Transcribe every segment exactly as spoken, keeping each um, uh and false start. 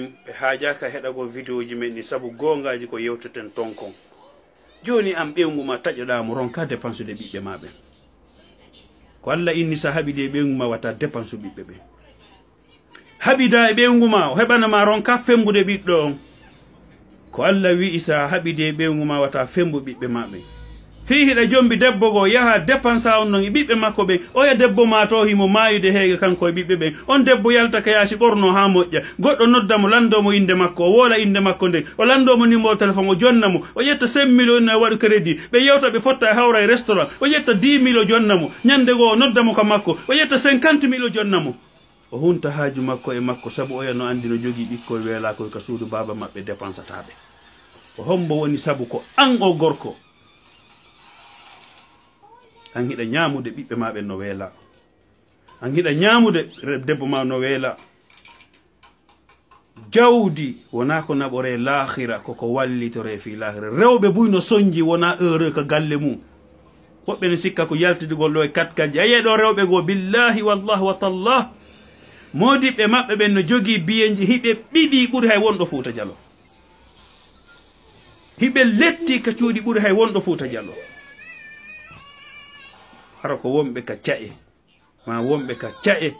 Ɓe haajaaka heɗagol vidéo ji men ɗin, sabu goongaaji ko yewteten ton kon. Jooni an ɓeyngu ma taƴoɗaa mo, ronka dépensude ɓiɓɓe ma ɓen. Ko Alla inni, sa haɓidi e ɓeyngu ma, wata dépensu ɓiɓɓe ɓen. Haɓida e ɓeyngu ma, o heɓana ma, ronka fembude ɓiɗɗo on. Ko Alla wi'i, sa haɓidi e ɓeyngu ma, wata fembu ɓiɓɓe ma ɓen. Fii hiɗa jombi debbo goo, yaha dépensa on non e ɓiɓɓe makko ɓen. Oya debbo ma to, himo maayude heege, kanko e ɓiɓɓe ɓen. On debbo yalta ka yaasi, ɓorno haa moƴƴa. Goɗɗo nodda mo, landoo mo innde makko, o woola innde makko nden. O landoo mo numéro téléphone, o jonna mo. O ƴetta cinq mille, o inna o waɗu crédit. Ɓe yewta, ɓe fotta e hawra e restaurant. O ƴetta dix mille, o jonna mo. Ñande goo, o nodda mo ka makko. O ƴetta cinquante mille, o jonna mo. O hunta haaju makko e makko, sabu oya no anndi no jogii ɓikkoy weelaakoy ka suudu baaba maɓɓe, dépensataa ɓe. Ko hombo woni sabu? Ko an o gorko. An hiɗa ñaamude ɓiɓɓe ma ɓen no weelaa. An hiɗa ñaamude re-, debbo ma no weelaa. Jawdi wonaa ko naɓoree laahira, ko ko wallitoree fii laahira. Rewɓe buy no sonji, wonaa heureux ka galle mum. Woɓɓe no sikka ko yaltidugol ɗo e katkatji. A yi'ay ɗo rewɓe goo, billaahi, wallaahi, wa tallaahi. Moodiɓɓe maɓɓe ɓen no jogii biyenji, hiɓe ɓiɓi ɓuri hay wonɗo Fuuta Jaloo. Hiɓe letti ka cuuɗi ɓuri hay wonɗo Fuuta Jaloo. Hara ko wonɓe ka ca'e. Ma wonɓe ka ca'e.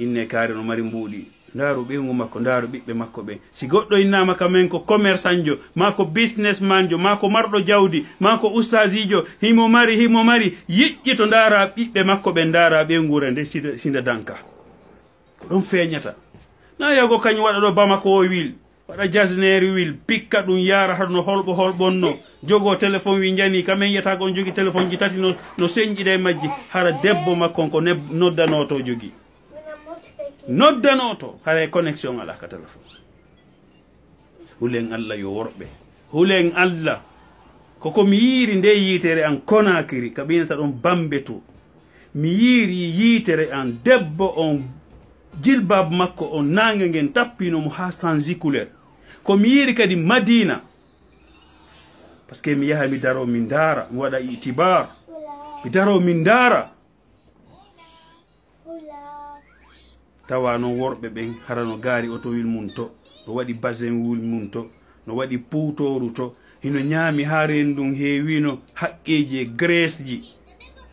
Inne kaari no mari mbuuɗi. Ndaaru ɓeyngu makko, ndaaru ɓiɓɓe makko ɓen. Si goɗɗo innaama ka men ko commerçantjo, maa ko businessmanjo, maa ko marɗo jawdi, maa ko ustaasiijo, himo mari, himo mari, yiƴƴito ndaara ɓiɓɓe makko ɓen, ndaara ɓeynguure nde sida, sinda danka. Ko ɗon feeñata. Na yago kañ waɗa ɗo Bamako o wil. Waɗa jasneeri wil, pikka ɗum, yaara hara no holɓo holɓonno. Jogoo téléphone, wi njani, ka men yiyata ko on jogi téléphone ji tati no, no senƴida e majji. Hara debbo makko on ko neb-, noddanooto jogi. Noddanooto, hara e connexion alaa ka téléphone. Hulen Alla yo worɓe. Hulen Alla. Ko ko mi yiiri nde yiitere an Konakiri, ka ɓe innata ɗon Bambetu. Mi yiiri yiitere an debbo on, jilbab makko on, naange ngen tappino mo haa sanzi couleur. Ko mi yiiri kadi Madina. Parce que mi yaha mi daro mi ndaara, mi waɗa itibar. Mi daro mi ndaara. Tawa non worɓe ɓen hara no gaari otowil mum to, no waɗi basenwil mum to, no waɗi puutooru to, hino ñaami haa reendu ndun heewino haqqeeji e graisseji.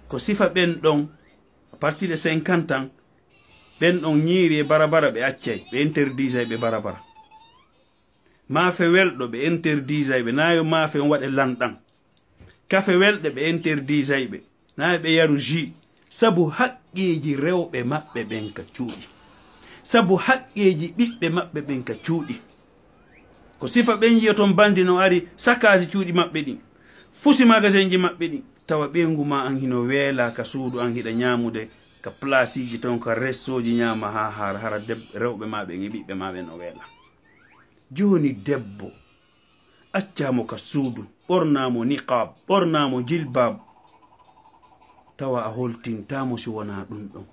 Ko sifa ɓen ɗon, à partir de cinquante ans, ɓen ɗon ñiiri e barabara ɓe accay, ɓe interdisay ɓe barabara. Maafe welɗo ɓe interdisay ɓe, na yo maafe on waɗe lanɗan. Kafe welɗe ɓe interdisay ɓe, na yo ɓe yaru jus. Sabu haqqeeji rewɓe maɓɓe ɓen ka cuuɗi. Sabu haqqeeji ɓiɓɓe maɓɓe ɓen ka cuuɗi. Ko sifa ɓen yiyoton bandi no ari, sakaasi cuuɗi maɓɓe ɗin, fusi magasinji maɓɓe ɗin. Tawa ɓeyngu ma an hino weelaa ka suudu an, hiɗa ñaamude ka placeji ton, ka restooji, ñaama haa haara, hara deb-, rewɓe ma ɓen e ɓiɓɓe ma ɓen no weelaa. Jooni debbo accaa mo ka suudu, ɓornaa mo niqaab, ɓornaa mo jilbaab, tawa a holtintaa mo si wonaa ɗun ɗon.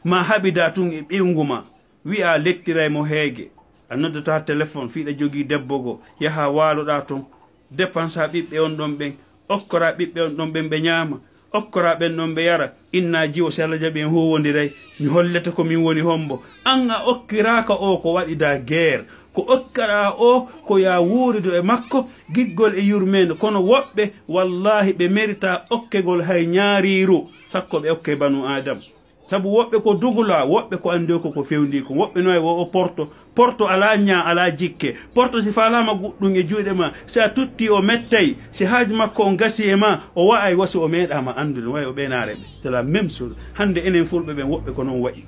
Ma haɓidaa tun e ɓeyngu ma, wi'aa lettiray mo heege, a noddataa telefon fii ɗa jogii debbo goo, yahaa waaloɗaa ton, depansaa ɓiɓɓe on ɗon ɓen, okkoraa ɓiɓɓe on ɗon ɓen ɓe ñaama, okkoraa ɓen ɗon ɓe yara. Innaa jiwo, si Alla jaɓi en huuwondiray, mi hollete ko min woni hombo. An a okkiraaka o ko waɗidaa geer, ko okkaɗaa o ko yaa wuurido e makko giggol e yurmeende. Kono woɓɓe, wallaahi, ɓe meritaa okkegol hay ñaariiru, sakko ɓe okke banu Aadam. Sabu woɓɓe ko dugulaa, woɓɓe ko anndi ko ko fewndii ko, woɓɓe no e wo o porto, porto alaa ñaa, alaa jikke. Porto si faalaama guɗɗum e juuɗe ma, si a tutti o mettay, si haaju makko on gasi e ma, o wa'ay wa si o meeɗaama anndude, no wayi o ɓeenaare ɓe. C'est la même chose. Hannde enen fulɓe ɓen woɓɓe ko non wayi.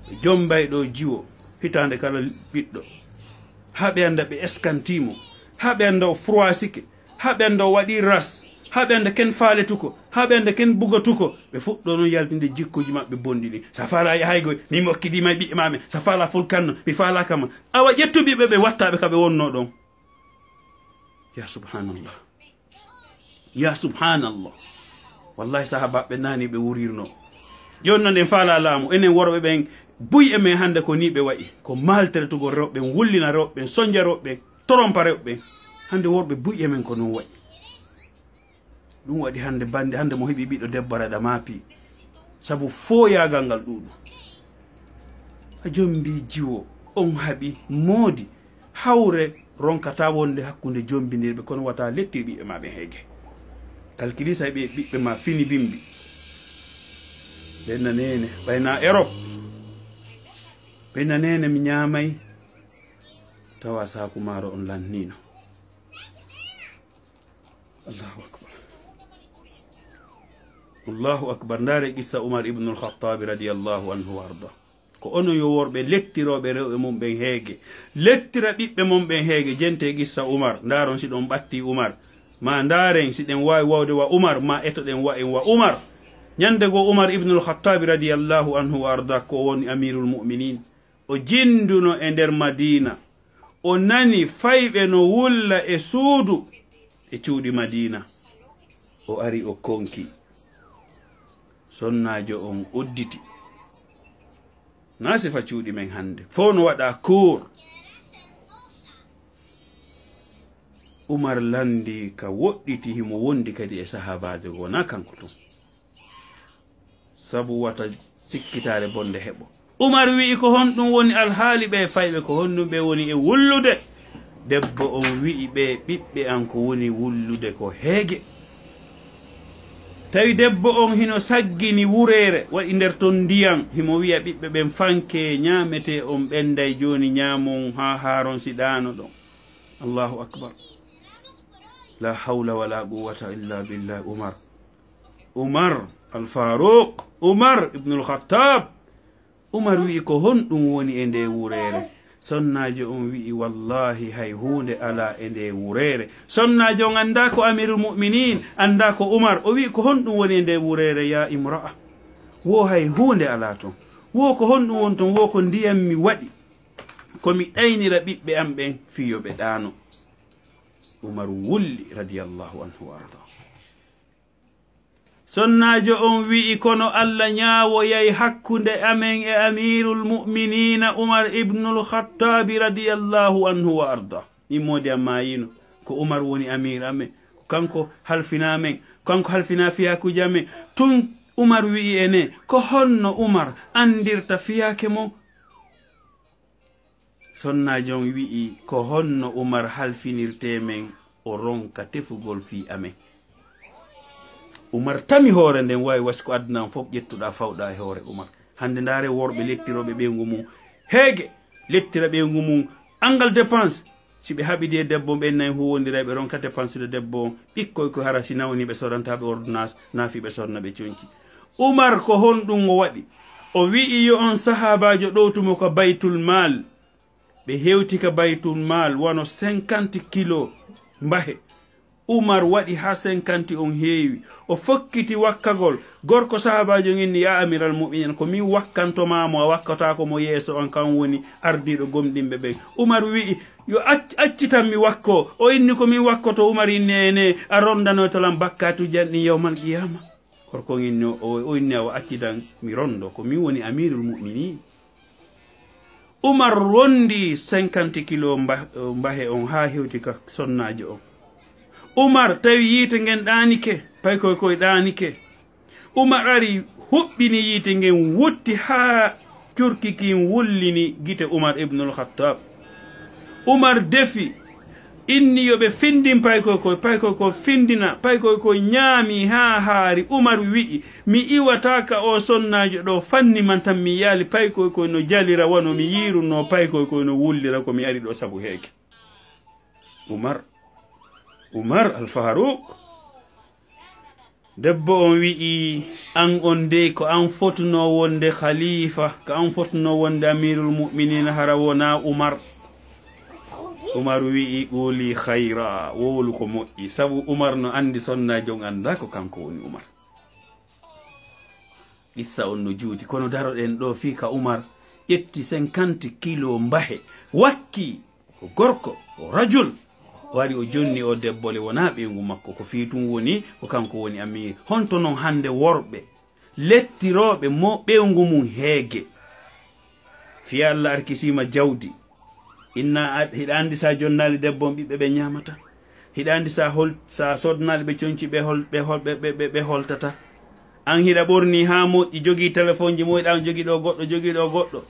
Ɓe jommbay ɗo jiwo, hitaande kala ɓiɗɗo. Haa ɓe annda ɓe eskantii mo. Haa ɓe annda o froissike. Haa ɓe annda o waɗii ras. Haa ɓe annda ken faaletuko. Haa ɓe annda ken bugatuko. Ɓe fuɗɗoo non yaltinde jikkuuji maɓɓe bonɗi ɗin. Sa faalaa yahay goy, min mi okkidii ma e ɓiɓɓe ma ɓen. Sa faalaa fulkanno, mi faalaaka ma. Awa ƴettu ɓiɓɓe ɓe, wattaaɓe ka ɓe wonnoo ɗon. Ya subhanallah. Ya subhanallah. Wallahi sahaabaaɓe naani ɓe wurirno. Jooni non en faalaa laamu. Enen worɓe ɓen, buy e men hannde ko nii ɓe wa'i. Ko maltretugol rewɓe ɓen, wullina rewɓe ɓen, sonja rewɓe ɓen, torompa rewɓe ɓen. Hannde worɓe buy e men ko non wa'i. Ɗum waɗi hannde bandi, hannde mo heɓi ɓiɗɗo debbo raɗa maapi. Sabu fooyaagal ngal ɗuuɗu. A jombi jiwo. On haɓi moodi, hawre ronkataa wonde hakkunde jombindirɓe, kono wata lettir ɓiɓɓe ma ɓen heege. Kalkilisa ɓe ɓiɓɓe ma fini bimbi. Ɓenna neene, ɓayna Europe. Ɓenna neene mi ñaamay, tawa saaku maaro on lannino. Allahu akbar. Allahu akbar. Ndaare qissa Umar ibnul Khattabi radiyallahu anhu wa arda. Ko onon yo worɓe lettirooɓe rewɓe mon ɓen heege. Lettira ɓiɓɓe mon ɓen heege. Jente qissa Umar. Ndaaron si ɗon ɓatti Umar. Ma ndaaren si ɗen waawi wawde wa Umar. Ma etoɗen wa en wa Umar. Ñande goo Umar ibnul Khattabi radiyallahu anhu wa arda ko woni amirul mu'minin. O jinduno e nder Madina. O nani fayɓe no wulla e suudu e cuuɗi Madina. O ari o konki. Sonnaajo on udditi. Na sifa cuuɗi men hannde. Fof no waɗa koor. Umar lanndi ka woɗɗiti himo wondi kadi e sahaabaajo goo, na kanko tun. Sabu wata sikkitaare bonde heɓo. Umar wi'i, "Ko honɗum woni alhaali ɓe fayɓe? Ko honɗum ɓe woni e wullude?" Debbo on wi'i, "Ɓe ɓiɓɓe an ko woni wullude ko heege." Tawi debbo on hino saggini wureere, waɗi nder ton ndiyam, himo wi'a ɓiɓɓe ɓen, "Fanke ñaametee on ɓenday jooni, ñaamon haa haaron si ɗaanoɗon." Allahu akbar. La hawla wala quwwata illa billah. Umar. Umar Al-Faruq, Umar ibnul Khattab. Umar wi'i, "Ko honɗum woni e nde wureere?" Sonnaajo on wi'i, "Wallahi, hay huunde alaa e nde wureere." Sonnaajo on anndaa ko Amirul Mu'minin, anndaa ko Umar. O wi'i, "Ko honɗum woni e nde wureere, ya imra'a? Wo hay huunde alaa ton. Wo ko honɗum woni ton? Wo ko ndiyam mi waɗi, ko mi ɗaynira ɓiɓɓe am ɓen fii yo ɓe ɗaano." Umar wulli, radiyallahu anhu wa arda. Sonnaajo on wi'i, "Kono Alla ñaawoyay hakkunde amen e Amirul Mu'miniina Umar ibnul Khattaabi radiyallahu anhu wa arda." Min moodi am maayino. Ko Umar woni amir amen. Ko kanko halfinaa men. Ko kanko halfinaa fiyakuuji amen. Tun Umar wi'i ene, "Ko honno Umar anndirta fiyaake mon?" Sonnaajo on wi'i, "Ko honno Umar halfinirtee men, o ronka tefugol fii amen?" Umar tami hoore nden, waawi wasi ko aduna on fof ƴettuɗaa fawɗaa e hoore Umar. Hannde ndaare worɓe lettirooɓe ɓeyngu mum heege, lettira ɓeyngu mum anngal dépense. Si ɓe haɓidi e debbo ɓen nayi huwondiray, ɓe ronka dépense de debbo on. Ɓikkoy ko hara si nawni ɓe sorantaa ɓe ordonnance, naa fii ɓe sorna ɓe conci. Umar ko honɗum o waɗi? O wi'i yo on sahaabaajo ɗowtu mo ka Baytul Maal. Ɓe hewti ka Baytul Maal wano cinquante kilo mbahe. Umar waɗi haa cinquante on heewi. O fokkiti wakkagol. Gorko sahaabaajo on inni, "Ya Amiral Mu'minin, ko min wakkanto maa mo, a wakkataa ko mo yeeso an, kan woni ardiiɗo gomɗinɓe ɓen." Umar wi'i, "Yo acc-, accitan mi wakkoo." O inni, "Ko min wakkoto." Umar inni, "Ene, a rondanoyto lan bakkaatuuji an ɗin yawmal qiyaama." Gorko on inni, o, o inni, "Awa accitan mi rondo, ko min woni Amirul Mu'minin." Umar rondi cinquante kilo mba-, mbahe on haa hewti ka sonnaajo on. Umar tawi yiite ngen ɗaanike, paykoy koy ɗaanike. Umar ari huɓɓini yiite ngen, wutti haa curki kin wullini gite Umar ibnul Khattab. Umar defi, inni yo ɓe findin paykoy koy, paykoy koy findina, paykoy koy ñaami haa haari. Umar wi'i, "Mi iwata ka o sonnaajo ɗo fanni man tan mi yaali paykoy koy no jalira wano mi yiirunoo paykoy koy no wullira ko mi ari ɗo sabu heege." Umar, Umar Al Faruq. Debbo on wi'i, "An on dey ko an fotunoo wonde khalifa, ko an fotunoo wonde Amirul Mu'minin, hara wonaa Umar." Umar wi'i, "Quli khayra, wowlu ko moƴƴi." Sabu Umar no anndi sonnaajo on anndaa ko kanko woni Umar. Qissa on no juuti, kono daroɗen ɗo fii ka Umar ƴetti cinquante kilo mbahe, wakki. Ko gorko, o rajul. O ari o jonni o debbo le, wonaa ɓeyngu makko. Ko fii tun woni, ko kanko woni amir. Honto non hannde worɓe lettirooɓe mo ɓeyngu mum heege? Fii Alla arkisiima jawdi. Inna a-, hiɗa anndi sa jonnaali debbo on ɓiɓɓe ɓe ñaamata? Hiɗa anndi sa hol-, sa sodnaali ɓe conci ɓe hol-, ɓe hol-, ɓe, ɓe, ɓe, ɓe holtata? An hiɗa ɓorni haa moƴƴi, jogii telefonji moƴƴi, ɗan jogii ɗo goɗɗo, jogii ɗo goɗɗo.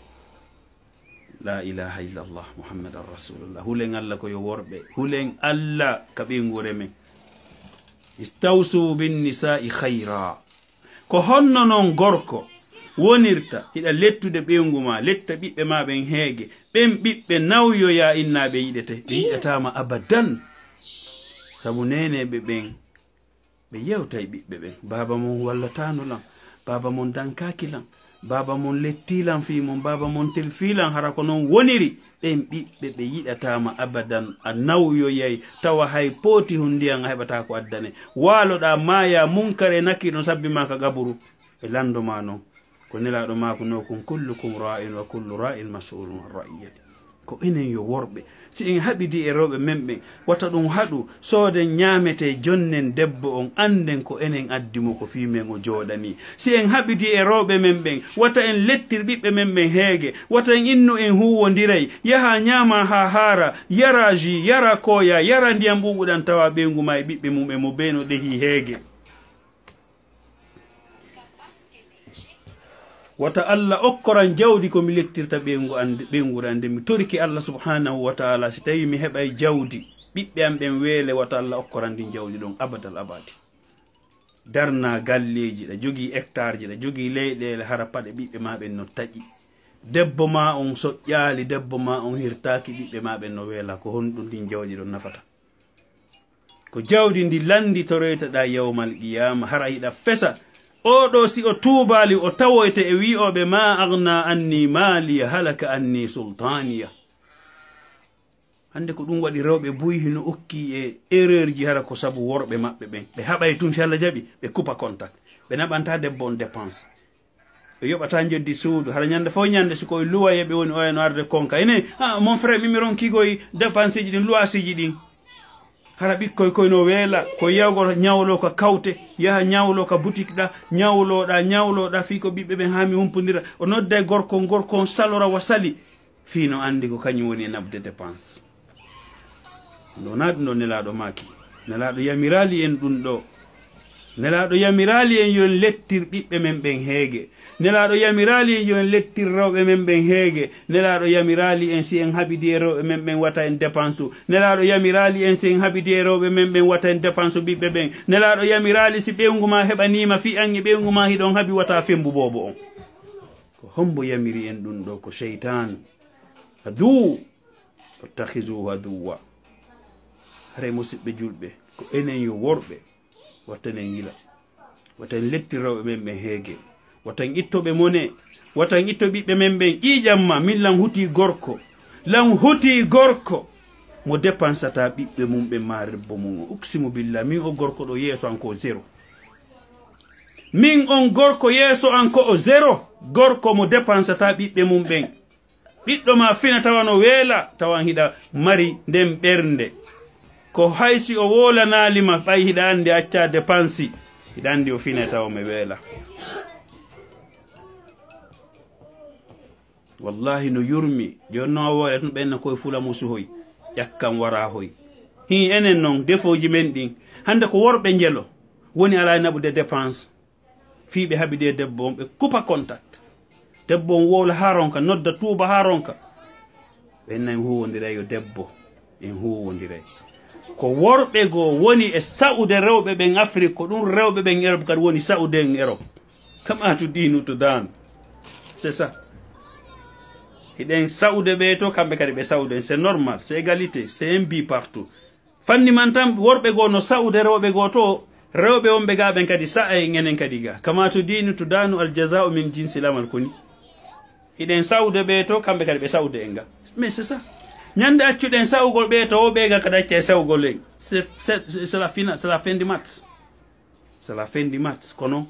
La ilaha illallah Muhammadan Rasulullah. Hulen Allah ko yo worɓe. Hulen Allah ka ɓeynguure men. Istawsu bin nisa'i khayra. Ko honno non gorko wonirta, hiɗa lettude ɓeyngu ma, letta ɓiɓɓe ma ɓen heege, ɓen ɓiɓɓe nawyoya inna ɓe yiɗete, ɓe yiɗatama abadan. Sabu neneɓe ɓen, ɓe yewtay ɓiɓɓe ɓen. Baaba mon wallatano lan, baaba mon dankaaki lan, baaba mon lettii lan fii mon, baaba mon telfii lan, hara ko non woniri. Ɓen ɓiɓɓe ɓe yiɗatama abadan, a nawyoyay, tawa hay pooti hun ndiyan a heɓata ko addane. Waaloɗa, maaya, Munkar e Nakiir no sabbi ma ka gaburu, ɓe lando ma non. Ko Nelaaɗo maakunoo kon, "Kullukum ra'in wa kullu ra'in mas'ulun an ra'iyati." Ko enen yo worɓe, si en haɓidi e rewɓe men ɓen, wata ɗum haɗu sooden ñaametee, jonnen debbo on, annden ko enen addi mo, ko fii men o jooɗanii. Si en haɓidi e rewɓe men ɓen, wata en lettir ɓiɓɓe men ɓen heege, wata en innu en huuwondiray, yaha ñaama haa haara, yara jus, yara kooya, yara ndiyam ɓuuɓuɗam, tawa ɓeyngu ma e ɓiɓɓe mum en mo bee no ɗehi heege. Wata Allah okkoran jawdi ko mi lettirta ɓeyngu an, ɓeynguure an nden. Mi torike Allah subhanahu wa ta'ala, si tawi mi heɓay jawdi, ɓiɓɓe am ɓen weele, wata Allah okkoran ndin jawdi ɗon abadal abadi. Darna galleeji, ɗa jogii hectare ji, ɗa jogii leyɗeele, hara paɗe ɓiɓɓe ma ɓen no taƴi. Debbo ma on soƴƴaali, debbo ma on hirtaaki, ɓiɓɓe ma ɓen no weela. Ko honɗum ndin jawdi ɗon nafata? Ko jawdi ndi lannditoroytaɗaa yawmal qiyaama, hara hiɗa fesa. Oo ɗoo, si o tuubaali, o tawoyte e wi'ooɓe, "Ma agna anni maaliya, halaka anni sultaaniya." Hannde ko ɗum waɗi rewɓe buy hino okki e erreur ji, hara ko sabu worɓe maɓɓe ɓen. Ɓe haɓay tun, si Allah jaɓi, ɓe kupa contact. Ɓe naɓanta debbo on dépense. Ɓe yoɓata njeddi suudu. Hara ñande fof ñande, si koye luwaye ɓe woni, oya no arde konka. Ene, "Ah, mon frère, mi, mi ronki koye dépense ji ɗin, luwaasi ji ɗin." Hara ɓikkoy koye no weela, ko yawgol ñawlo ka kawte, yaha ñawlo ka boutique ɗa, ñawlo ɗa, ñawlo ɗa, fii ko ɓiɓɓe ɓen haa mi humpondira. O nodda e gorko, gorko on salora wa sali. Fii no anndi ko kañum woni e naɓde dépense. Ɗum wonaa ɗum ɗo Nelaaɗo maaki. Nelaaɗo yamiraali en ɗum ɗo. Nelaaɗo yamiraali en yo en lettir ɓiɓɓe men ɓen heege. Nelaaɗo yamiraali en yo en lettir rewɓe men ɓen heege. Nelaaɗo yamiraali en si en haɓidi e rewɓe men ɓen wata en dépense. Nelaaɗo yamiraali en si en haɓidi e rewɓe men ɓen wata en dépense ɓiɓɓe ɓen. Nelaaɗo yamiraali si ɓeyngu ma heɓaniima fii an e ɓeyngu ma hiɗon haɓi wata fembu boobo on. Ko hombo yamiri en ɗum ɗo? Ko seytaan. Aduw. Fattakhizuhu aduwwa. Haray musiɓɓe julɓe, ko enen yo worɓe, wata en yila. Wata en lettir rewɓe men ɓen heege. Wata en itto ɓe mone. Wata en itto ɓiɓɓe men ɓen. Ƴiiƴam ma, min lan hutii gorko. Lan hutii gorko mo dépensata ɓiɓɓe mum ɓen ma debbo mum o. Uksimu billah, min o gorko ɗo yeeso an ko zéro. Min on gorko yeeso an ko o zéro. Gorko mo dépensata ɓiɓɓe mum ɓen. Ɓiɗɗo ma fina tawa no weela, tawan hiɗa mari nden ɓernde. Ko hay si o woolanaali ma, ɓay hiɗa anndi acca dépense, hiɗa anndi o fina tawa mo weela. Wallahi no yurmi, jooni non a woore tun ɓenna koye fula musu hoy, ƴakkan wara hoy. Hin enen non, defooji men ɗin, hannde ko worɓe njelo woni alaa e naɓude dépense. Fii ɓe haɓidi e debbo on, ɓe kupa contact. Debbo on wowla haa ronka, nodda tuuba haa ronka. Ɓen na en huuwondiray yo debbo, en huuwondiray. Ko worɓe goo woni e sa'ude rewɓe ɓen Afrik, ko ɗum rewɓe ɓen Europe kadi woni sa'ude en Europe. Kama to diinu to daanu. C'est ça. Hiɗen sa'ude ɓe to, kamɓe kadi ɓe sa'ude en. C'est normal, c'est égalité, c'est un but partout. Fanni man tan, worɓe goo no sa'ude rewɓe goo to, rewɓe wonɓe gaa ɓen kadi sa'a en enen kadi gaa. Kama to diinu to daanu, al jaza'u min jinsil amal koni. Hiɗen sa'ude ɓe to, kamɓe kadi ɓe sa'ude en gaa. Mais c'est ça. Ñande accuɗen sa'ugol ɓe to, o ɓe gaa kadi accay sa'ugol en. C'est, c'est, c'est la fin, c'est la fin du match. C'est la fin du match. Kono,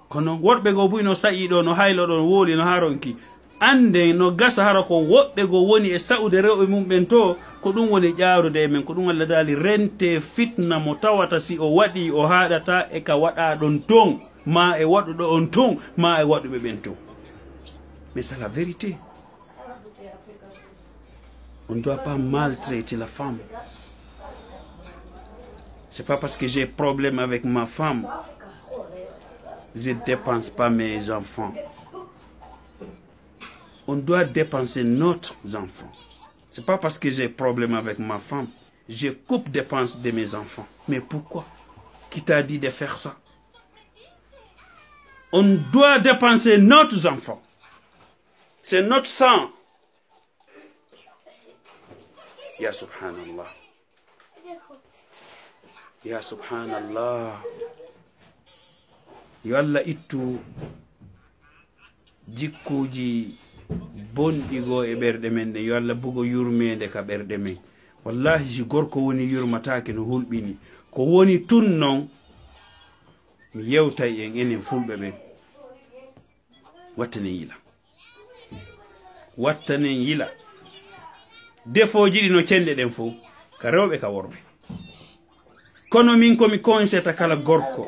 kono worɓe goo buy no sa'i ɗo, no haylo ɗo, no wooli, no haronki. Annden no gasa hara ko woɓɓe goo woni e sa'ude rewɓe mum ɓen to, ko ɗum woni ƴaarude e men, ko ɗum Allah daali, rentee fitna mo tawata si o waɗii, o haaɗata e ka waɗaa ɗon ton, maa e waɗuɗo on ton, maa e waɗuɓe ɓen ton. Mais c'est la vérité. On ne doit pas maltraiter la femme. C'est pas parce que j'ai problème avec ma femme, je dépense pas mes enfants. On doit dépenser nos enfants. C'est pas parce que j'ai problème avec ma femme, je coupe dépense de mes enfants. Mais pourquoi? Qui t'a dit de faire ça? On doit dépenser nos enfants. C'est notre sang. Ya subhanallah. Ya subhanallah. Yo Allah ittu jikkuuji bonɗi goo e ɓerɗe men ɗen. Yo Allah bugo yurmeende ka ɓerɗe men. Wallahi, si gorko woni yurmataake no hulɓini, ko woni tun non, mi yewtay en enen fulɓe ɓen. Wattanen yila. Wattanen yila. Defooji ɗi no cenɗe ɗen fow, ka rewɓe, ka worɓe. Kono min ko mi konseta kala gorko.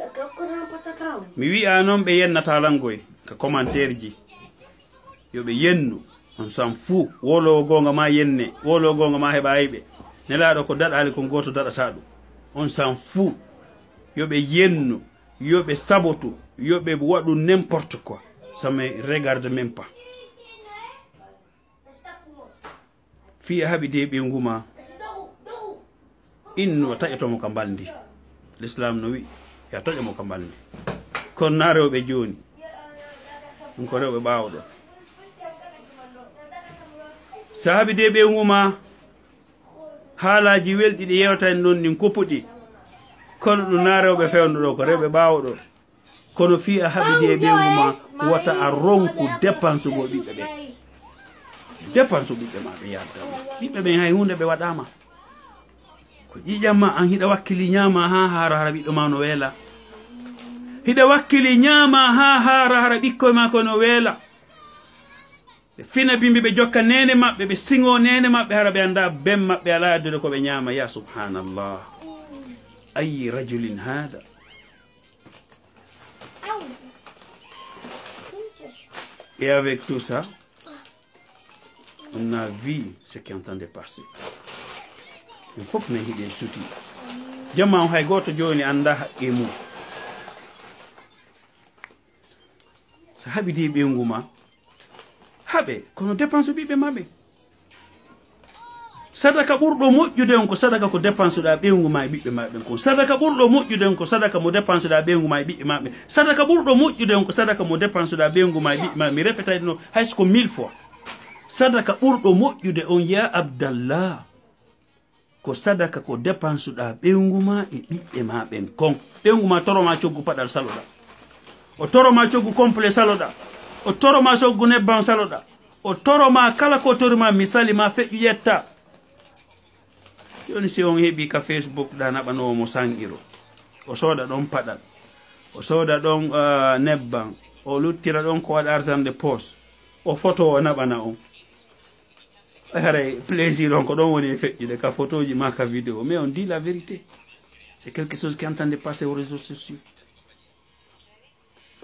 Mi wi'a non ɓe yennata langoy ka commentaire ji. Yo ɓe yennu. On s'en fout. Wolowo goonga ma yenne. Wolowo goonga ma heɓa ayɓe. Nelaaɗo ko daɗaali, ko gooto daɗata ɗum. On s'en fout. Yo ɓe yennu. Yo ɓe sabotu, yo ɓe waɗu n'importe quoi. Ça me regarde même pas. Fii a haɓidi e ɓeyngu ma, innu a taƴoto mo ka mbalndi. L'islam no wi'i, yo a taƴo mo ka mbalndi. Kono naa rewɓe jooni, ɗum ko rewɓe ɓaawo ɗon. So a haɓidi e ɓeyngu ma, haalaaji welɗi ɗi yewtani ɗon ɗin, koppuɗi. Kono ɗum naa rewɓe fewndo ɗo, ko rewɓe ɓaawo ɗon. Kono fii a haɓidi e ɓeyngu ma, wota a ronku dépense go ɓiɓɓe ɓen. Dépense ɓiɓɓe ma ɓe yaltama. Ɓiɓɓe ɓen hay huunde ɓe waɗama. Ko ƴiƴam ma an, hiɗa wakkili ñaama haa haara, hara ɓiɗɗo ma no weela. Hiɗa wakkili ñaama haa haara, hara ɓikkoy ma ko no weela. Ɓe fina bimbi, ɓe jokka neene maɓɓe, ɓe siŋo neene maɓɓe, hara ɓe anndaa ben maɓɓe alaa addude ko ɓe ñaama. Ya subhanallah. Ayi rajulin hada? Et avec tout ça, on a vu ce qui est en train de passer. Min fof min hiɗen suti. Jamma on hay gooto jooni anndaa haqqe mum. So haɓidi ɓeyngu ma, haɓe, kono dépense ɓiɓɓe ma ɓen. Sadaka ɓurɗo moƴƴude on ko sadaka ko dépense ɗa ɓeyngu ma e ɓiɓɓe ma ɓen kon. Sadaka ɓurɗo moƴƴude on ko sadaka mo dépense ɗa ɓeyngu ma e ɓiɓɓe ma ɓen. Sadaka ɓurɗo moƴƴude on ko sadaka mo dépense ɗa ɓeyngu ma e ɓiɓɓe ma. Mi répétay ɗum hay so ko mille fois. Sadaka ɓurɗo moƴƴude on, ya Abdallah, ko sadaka ko dépense ɗa ɓeyngu ma e ɓiɓɓe ma ɓen kon. Ɓeyngu ma toro ma coggu paɗal saloɗa. O toro ma coggu complet saloɗa. O toro ma coggu nebbam saloɗa. O toro ma kala ko tori ma, misali ma feƴƴu ƴetta. Jooni si on heɓi ka Facebook ɗa naɓanowo mo cent euro. O sooda ɗon paɗal. O sooda ɗon, ah, nebbam. O luttira ɗon ko waɗa artan de poche. O foto o naɓana on. Ay, haray plaisir on ko ɗon woni e feƴƴude ka photoji ma, ka vidéo. Mais on dit la vérité. C'est quelque chose qui est en train de passer aux réseaux sociaux.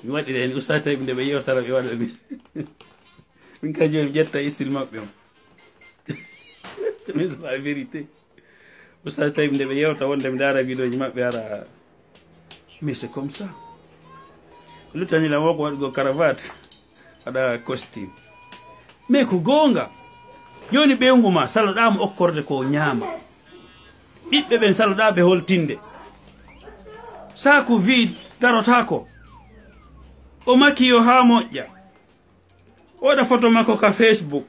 Mi waɗi ɗen, Oustaz Taïb, nde ɓe yewtata, ɓe waɗa mi. Min ka jooni mi ƴetta style maɓɓe on. Mais c'est la vérité. Oustaz Taïb, nde ɓe yewta wonde mi ndaara vidéoji maɓɓe, ara. Mais c'est comme ça. Luttani lan woko waɗugo cravate, waɗa costume. Mais ko goonga. Jooni ɓeyngu ma, saloɗa mo okkorde ko o ñaama. Ɓiɓɓe ɓen saloɗa ɓe holtinde. Saaku vide darotaako. O makiyo haa moƴƴa. O waɗa photo makko ka Facebook.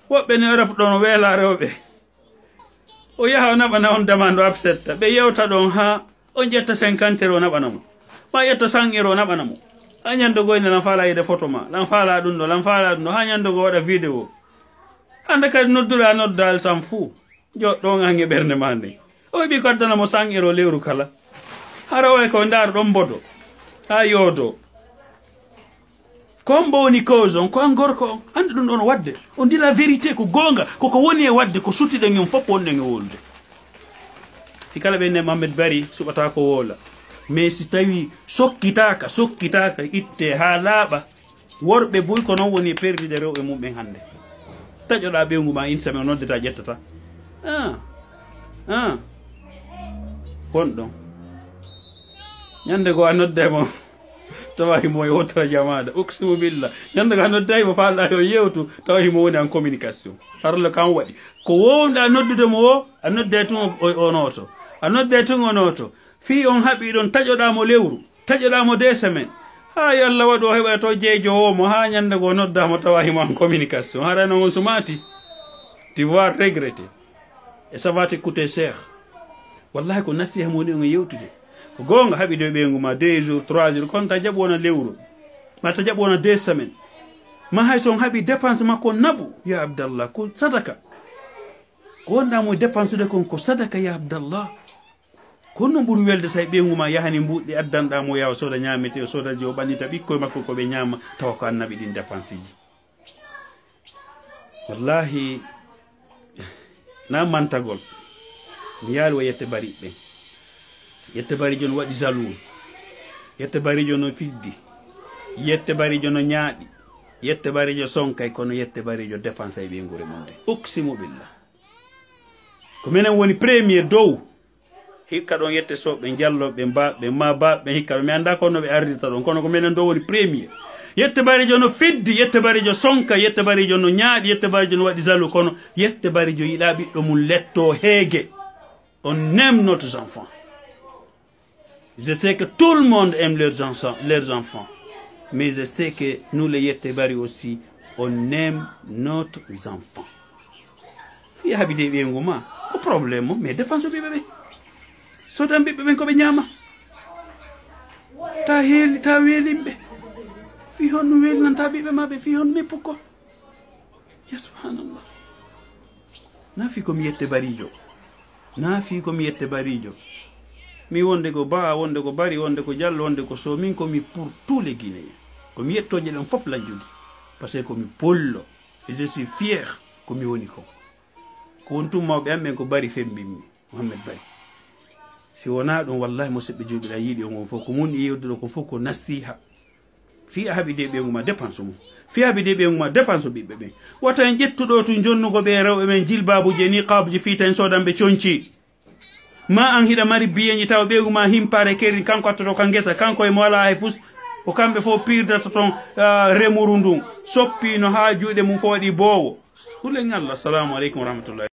Woɓɓe ne Europe ɗon weela rewɓe. O yaha o naɓana on demande o accepta. Ɓe yewta ɗon haa on ƴetta cinquante euro o naɓana mo. Ma ƴetta cent euro o naɓana mo. Haa ñande goo ina lan faala yiide photo ma. Lan faala ɗum ɗo, lan faala ɗum ɗo. Haa ñande goo waɗa vidéo. Hannde kadi nodduɗa noddaali s'en fout. Joɗɗo on an e ɓernde ma nden. O heɓi ko addana mo cent euro lewru kala. Hara o e ko ndaar ɗon mbodo. Haa yoodo. Ko hombo woni cause on? Ko an gorko on. Hannde ɗum ɗon o waɗde. On dit la vérité, ko goonga. Koko woni e waɗde, ko sutiɗen en fof wonɗen e wolude. Si kala ɓe ne Mohamed Bari suɓata ko woola. Mais si tawi sokkitaaka, sokkitaaka, itte haa laaɓa. Worɓe buy ko non woni e perdude rewɓe mum ɓen hannde. Taƴoɗa ɓeyngu ma une semaine, noddata ƴettata. Ah. Ah. Won ɗon. Ñande goo a nodde mo. Tawa himo e wotora jamaada. Uksimu billah. Ñande ka nodday mo faalɗa yo yewtu, tawa himo woni en communication. Harla kan waɗi. Ko wowɗa noddude mo o, a nodday tun o, o, o nooto. A nodday tun o nooto. Fii on haɓi ɗon, taƴoɗa mo lewru, taƴoɗa mo deux semaines. Haa yo Allah waɗu o heɓa to jeejo o mo, haa ñande go nodda mo tawa himo en communication. Hara non on sumaati. Tu vas regretter. Et ça va te coûter cher. Wallahi ko nasiha mo woni on e yewtude. Ko goonga haɓi de ɓeyngu ma deux jours, trois jours, kono ta jaɓu wona lewru. Ma ta jaɓu wona deux semaines. Ma hay so on haɓi dépense makko naɓu, ya Abdallah, ko sadaka. Ko wonɗa mo dépense de kon ko sadaka, ya Abdallah. Ko honno ɓuri welde tawi ɓeyngu ma yahani mbuuɗi addanɗa mo yaha o sooda ñaamete, o sooda je o ɓannita ɓikkoy makko ko ɓe ñaama, tawa ko an naɓi ɗin dépense ji. Wallahi, na mantagol. Mi yaali wa yette bari ɓen. Yette barijo no waɗi jalouse. Yette barijo no fiddi. Yette barijo no ñaaɗi. Yette barijo sonkay, kono yette barijo dépense e ɓeyngu mum de. Uksimu billah. Ko menen woni premier dow. Hikka ɗon yette sooɓe jalloɓe, baaɓe, ma baaɓe, hikka ɗon mi annda ko no ɓe ardirta ɗon, kono ko menen ɗo woni premier. Yette barijo no fiddi, yette barijo sonka, yette barijo no ñaaɗi, yette barijo no waɗi jaloux, kono yette barijo yiɗa ɓiɗɗo mum letto heege. On aime nos enfants. Je sais que tout le monde aime leurs enfants, leurs enfants. Mais je sais que nous, les yette bari aussi, on aime nos enfants. Fii haɓi de ɓeyngu ma, ko problème mo, mais dépense ɓiɓɓe ɓen. Sodan ɓiɓɓe ɓen ko ɓe ñaama. Ta heeli, ta weelimɓe. Fii honno weelinanta ɓiɓɓe ma ɓe, fii honno, mais pourquoi? Ya subhanallah. Na fii ko mi yette barijo. Na fii ko mi yette barijo. Mi wonde ko ba, wonde ko bari, wonde ko jallo, wonde ko so, min ko mi pour tous les Guinéens. Ko mi yettoje ɗen fof lan jogi. Parce que ko mi pollo. Et je suis fier ko mi woni ko. Ko won tun mawɓe am ɓen ko bari fembimmi. Mohammed Bari. Si wonaa ɗum, wallahi, mo seɓɓe juuɓe ɗa yiiɗi on, on fof ko mun e yewdude ko fof ko nasiha. Fii a haɓi de ɓeyngu ma dépense mum. Fii a haɓi de ɓeyngu ma dépense ɓiɓɓe ɓen. Wata en ƴettu ɗo tun jonnugo ɓe rewɓe men jilbaabuji e niqaabuji fii tan sodan ɓe conci. Ma an hiɗa mari biyeñi tawa ɓeyngu ma himpaare kerri, kanko attoto ka ngesa, kanko e mo alaa hay fus, ko kamɓe fof piirdata ton, ah, remuru ndun. Soppi no haa juuɗe mum fof waɗi boowo. Hulen Allah, assalamu aleykum wa rahmatullahi.